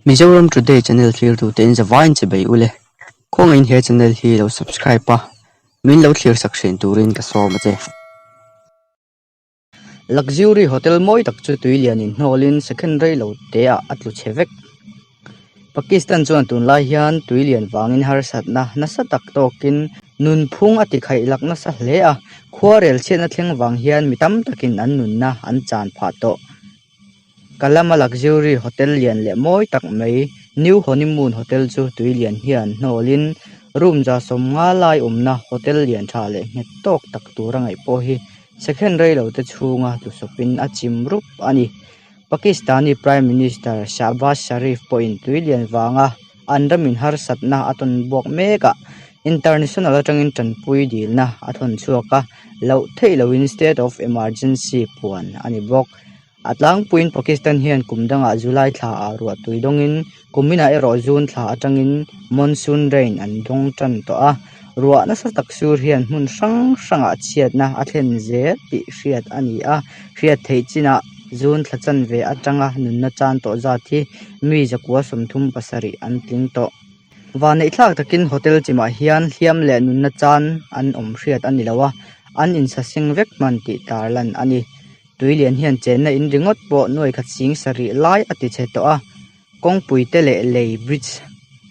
Mizoram Today channel thlirtute in zavaiin che bei ule. Khawngaihin he channel hi lo subscribe a, min lo thlir sak thin turin ka sawm a che. Luxury hotel mawi tak chu tui lian in hnawlin second rei lo te ah a tlu chhe vek. Pakistan chuan tunlai hian tui lian vangin harsatna nasa tak tawkin nunphung a tikhaih lak nasa hle a, khuarel chhiatna thleng vang hian mi tam takin an nunna an chan phah tawh. Kalama Luxury Hotel lian leh mawi tak mai New Honeymoon Hotel chu tui lian hian hnawlin room 150 lai awmna hotel lian tha leh nghet tawk tak tura ngaih pawh hi second rei lo te chhunga tlusawpin a chim rup a ni. Pakistani Prime Minister Shahbaz Sharif pawhin tui lian vanga an ramin harsatna a tawn buak mek a, international atangin tanpui dilna a thawn chhuak a, loh theih lohin state of emergency puan a ni bawk. A tlangpuiin Pakistan hian kum dangah July thla ah ruah tui dawngin kuminah erawh June thla atangin monsoon rain an dawng tan tawh a. Ruah nasa tak sur hian hmun hrang hrangah chhiatna a thlen zel tih hriat a ni a. Hriat theih chinah June thla chanve atanga nunna chan tawh zat hi mi 137 an tling tawh. Vanneihthlak takin hotel chimah hian hliam leh nunna chan an awm hriat a ni lo a, an insaseng vek hman tih tarlan a ni. Tui lian hian chenna in ringawt pawh nuai khat sing sarih lai a ti chhe tawh a, kawngpui te leh lei bridge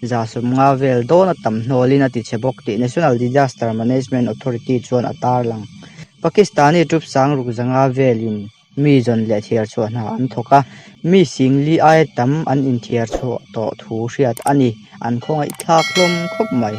150 vel dawn a tam hnawlin a ti chhe bawk tih National Disaster Management Authority chuan a tarlang. Pakistani troop sang ruk 500 velin mi zawn leh thiar chhuah hna an thawk a, mi singli aia tam an inthiar chhuah tawh thu hriat a ni. An khawngaihthlak hlawm khawp mai.